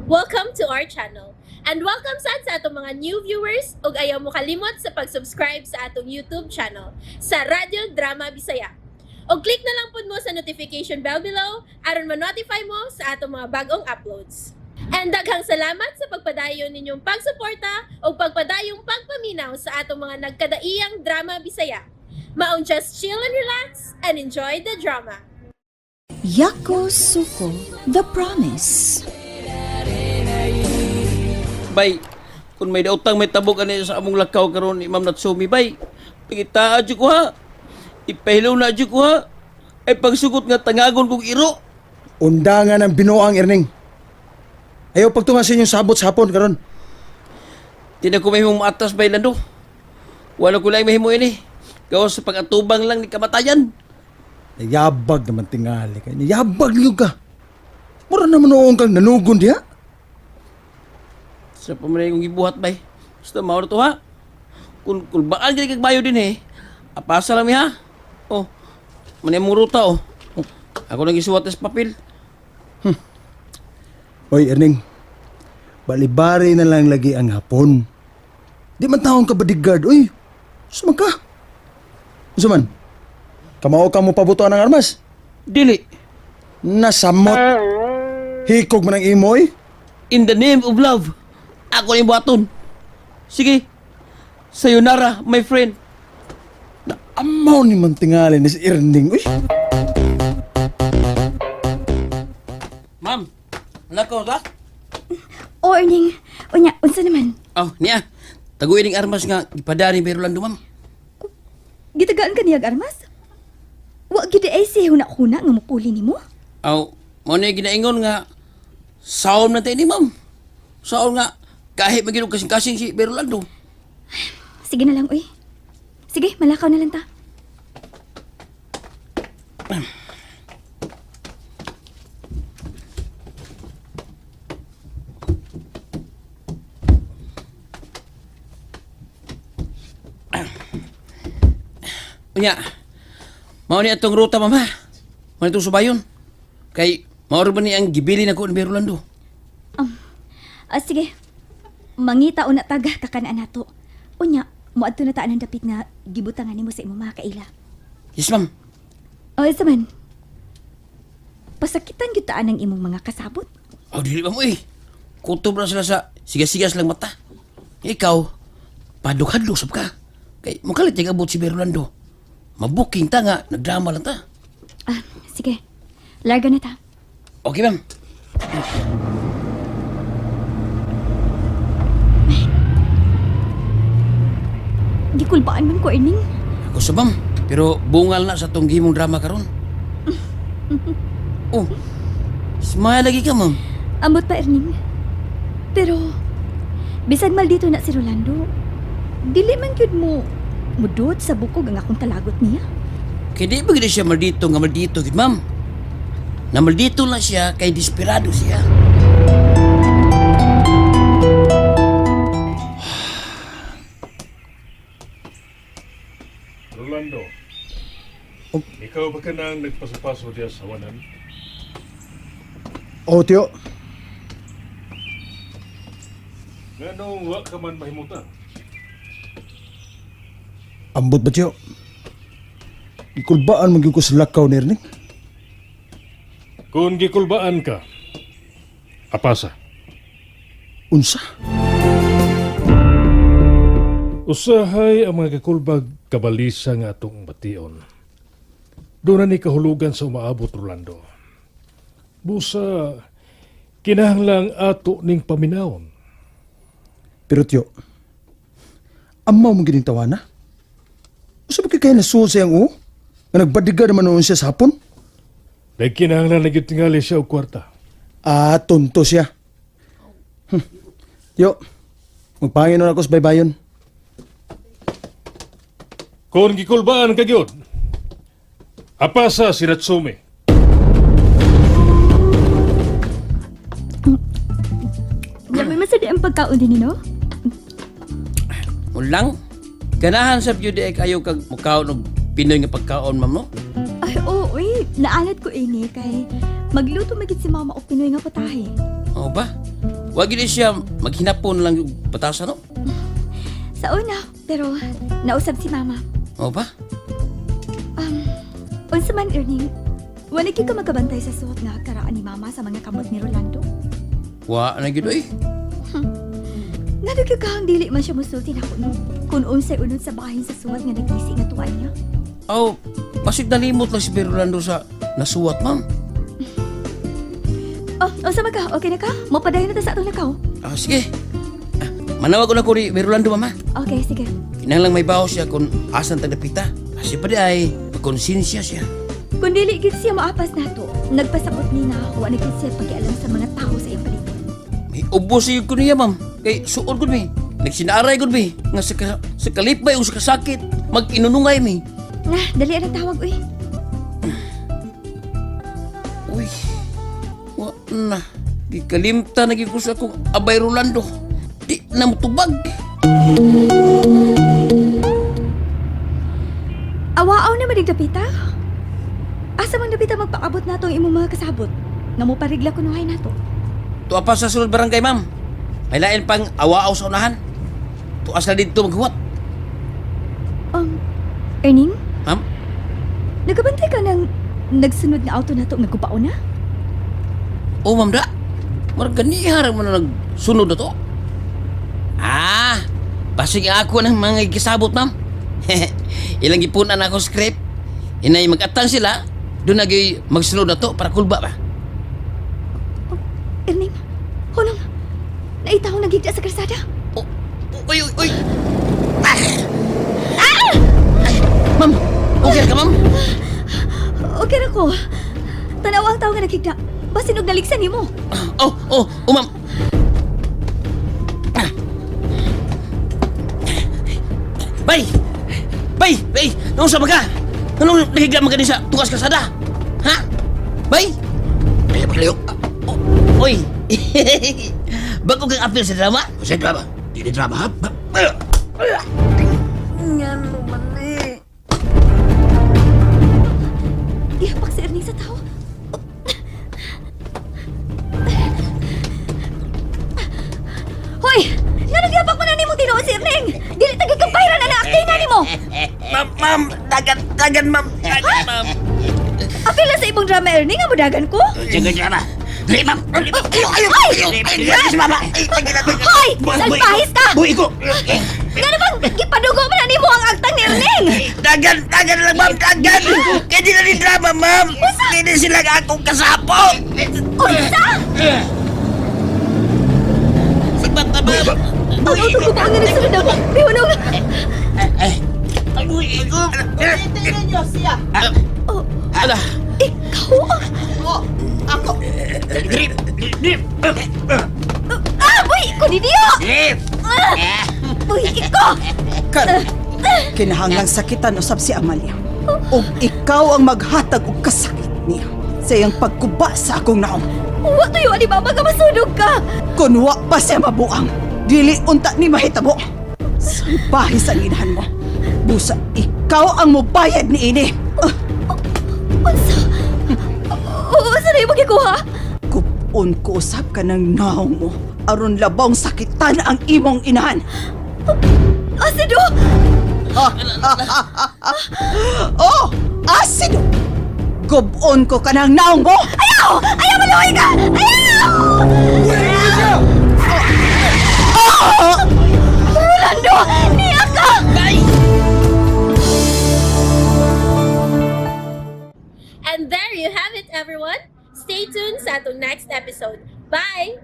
Welcome to our channel. And welcome sad sa atong mga new viewers ug ayaw mo kalimot sa pag-subscribe sa atong YouTube channel sa Radyo Drama Bisaya. Og click na lang pud mo sa notification bell below aron ma-notify mo sa atong mga bagong uploads. And daghang salamat sa pagpadayon ninyong pagsuporta ug pagpadayong pagpaminaw sa atong mga nagkadaiyang drama Bisaya. Maong just chill and relax and enjoy the drama. Yako Suko, The Promise. Bay, kung may dautang may tabog ani sa among lakaw karon ni Ma'am Natsumi, bay. Pangitaa jud ko ha. Ipahilaw na jud ko ha. Ay pagsugot nga tangagon kong iro. Undangan ang binuang, Erning. Ayaw pagtunga sa inyong sabot sa hapon karon. Di na ko mahimong maatas, bay Lando. Wala ko lang mahimo ini. Gawas sa pag-atubang lang ni kamatayan. Nayabag naman tingali kay. Nayabag niyo ka. Mura naman noong kang nanugon diha. Sa pamanay kong gibuhat, bay. Basta mao na to ha. Kung kulbaan gani kag bayo din eh. Apasa lang mi ha. Oh. Manay mong ruta oh. Ako nang gisuwat sa papel. Oy, Erning. Balibari na lang lagi ang hapon. Di man taong ka bodyguard, oy. Suman ka. Unsa man? Kamao ka mo pabutuan ang armas. Dili. Nasamot. Hikog man ang imo, oy. In the name of love, ako na yung buhaton. Sige. Sayonara, my friend. Amaw ni man tingali ni si Erning, oy. Ma'am, wala ko ba? O, Erning. Unya, unsa naman? Oh, niya. Taguin ang armas nga ipadani ni Rolando, ma'am. Gitagaan ka niyag armas? Wa gyud ay si huna-huna nga mupuli nimo? Aw, mo na yung ginaingon nga saon na tayo ni ma'am. Saon nga kahit maginog kasing-kasing si Berolando. Sige na lang, uy. Sige, malakaw na lang ta. Unya, mao ni atong ruta, mama. Mao ni itong subayon. Kay, mao ba ni ang gibili na ko ni Berolando? Ah, sige. Mangita una taga kakanaan nato. Unya, moadto na ta anang dapit nga gibutangan nimo sa imong mga kaila. Yes, ma'am. O, isa man. Pasakitan gyud ta anang imong mga kasabot. Oh, dili ba mo eh. Kutob na sila sa sigas-sigas lang mata. Ikaw, padukadlo sab ka. Kay mukalit yung abot si Berolando. Mabuking ta nga, nagdrama lang ta. Ah, sige. Larga na ta. Okay, ma'am. Gikulbaan man ko, Erning. Ako sa ma'am, pero bungal na sa tong gimong drama karon. Oh, smile lagi ka, ma'am. Ambot pa, Erning. Pero, bisan maldito na si Rolando, dili man gyud mo mudot sa bukog ang akong talagot niya. Kay di ba gid siya maldito nga maldito gid, ma'am? Na maldito lang siya kay desperado siya. Rolando, ikaw ba ka nang nagpasapaso diya sa wanan? Oh, tiyo. Nganong wa ka man mahimutan? Ambot ba, tiyo? Ikulbaan man gyud ko sa lakaw ni Erning. Kung gikulbaan ka, apasa. Unsa? Usahay ang mga kakulbag kabalisa nga atong bation. Doon na ni kahulugan sa umaabot, Rolando. Busa, kinahanglang ato ning paminawon. Pero tiyo, amaw mong gining tawana? Usa ba kay kaya nasuod sa iyang uo? Nga nagbadiga naman noon siya sa hapon? Nagkinahanglan na gyud tingali siya og kwarta. Ah, tonto siya. Tiyo, magpangin nun ako sa baybayon. Kung gikulbaan ka gyud, apasa si Natsume. Dami man sa di ang pagkaon din, no? Ulang, ganahan sa beauty ay kayo kag mukaon og Pinoy nga pagkaon, ma'am, no? Ay, oo, uy. Naanad ko ini kay magluto magid si mama og Pinoy nga putahe. Oo ba? Wa gid siya maghinapon lang yung batasan, no? Sa una, pero nausab si mama. O ba? Unsa man, Erning, wala gyud ka magkabantay sa suot nga karaan ni mama sa mga kamot ni Rolando. Wa na gid oy. Ngano gyud ka ang dili man siya musulti nako no? Kung unsay unod sa bahin sa suwat nga naglisi nga tuwa niya. Aw, basig nalimot lang si Rolando sa nasuwat, ma'am. Oh, unsa man ka? Okay na ka? Mopadayon na ta sa atong lakaw. Ah, sige. Ah, manawag ko na ko ni Rolando, mama. Okay, sige. Kinahanglang may baho siya kung asan tagdapita. Kasi pa di ay magkonsensya siya. Kung dili gid siya maapas nato, nagpasabot ni na wa na gid siya pakialam sa mga tao sa iyang palibot. May ubos siya ko niya, ma'am. Kay suod ko mi. Nagsinaaray ko mi. Nga sa, sa kalipay o sa kasakit, mag-inunungay mi. Nga, dali ang tawag uy. Uy, wa na. Gikalimta na gyud ko sa akong abay Rolando. Di na mutubag. Awaaw na madig dapita. Asa man dapita magpaabot nato ang imong mga kasabot? Nga mo parigla kunuhay nato. Tuwa pa sa sulod barangay, ma'am. May lain pang awaaw sa unahan. Tuwa sila dito maghuwat. Erning, Ma'am, nagabantay ka ng nagsunod nga auto nato nga gubao na? Oh, ma'am da. Marag ganiha ra man na nagsunod na to. Ah, basig ako ng mga gisabot, ma'am. Ilang gipunan ako script. Inay mag-atang sila, doon na gyud magsunod na to para kulba ba. Erning, hunong, naita akong nagigda sa kalsada. Oh, oh, uy, uy, uy. Ah! Ah! Ay, ma'am, okay ra ka, ma'am? Okay ra ko. Tanaw ang tao nga nagigda. Basin og naligsan nimo. Oh, oh, oh, ma'am. Ah. Bay! Bay! Bay! Nung sa ka? Anong nahigla man ka din sa tukas kasada? Ha? Bay? Ay, paglayo. Oh, oy! Bago kang apil sa drama? Sa drama. Di na drama, ha? Gihapak si Erning sa tao. Hoy! Nga nagyapak mo na nimo tinuod si Erning! Dili tagay kabayran na naakting na nimo! Ma'am, ma'am! Dagan, dagan, ma'am! Dagan, ma'am! Apil na sa ibong drama, Erning, ang mudagan ko! Sige, drama. Dali, ma'am. Dali, ma'am. Ayo, ayo, ayo. Ay, si mama. Ay, Hoy! Salpahis ka! Buhi ko. Nga naman, gipadugo mo na nimo ang agtang ni Erning! Dagan, dagan lang, ma'am! Dagan! Kaya di na ni drama, ma'am! Hindi na sila akong kasapot! Unsa! Sibat na, ma'am! Ang auto ko ba ang nagsunod ako? Bihunong! Ay, buhi ko! Oh, Ala! ikaw! Drip, drip. Ah! Buhi ko ni Dio! Drip. Ah! Buhi ko! Karon, kinahanglang sakitan usab si Amalia. Ug ikaw ang maghatag og kasakit niya sa iyang pagkuba sa akong naong. Wa tuyo ani mama nga masunog ka! Kun wa pa siya mabuang, dili unta ni mahitabo. Salbahe sa inahan mo. Busa ikaw ang mubayad ni ini. Ah, Unsa? Unsa na imong gikuha? Kupon ko usab ka ng naong mo. Aron labong sakitan ang imong inahan. Asido! Oh, asido! Gubon ko ka ng naong mo! Ayaw! Ayaw maluhay ka! Ayaw! Rolando! Niya ka! And there you have it, everyone. Stay tuned sa atong next episode. Bye!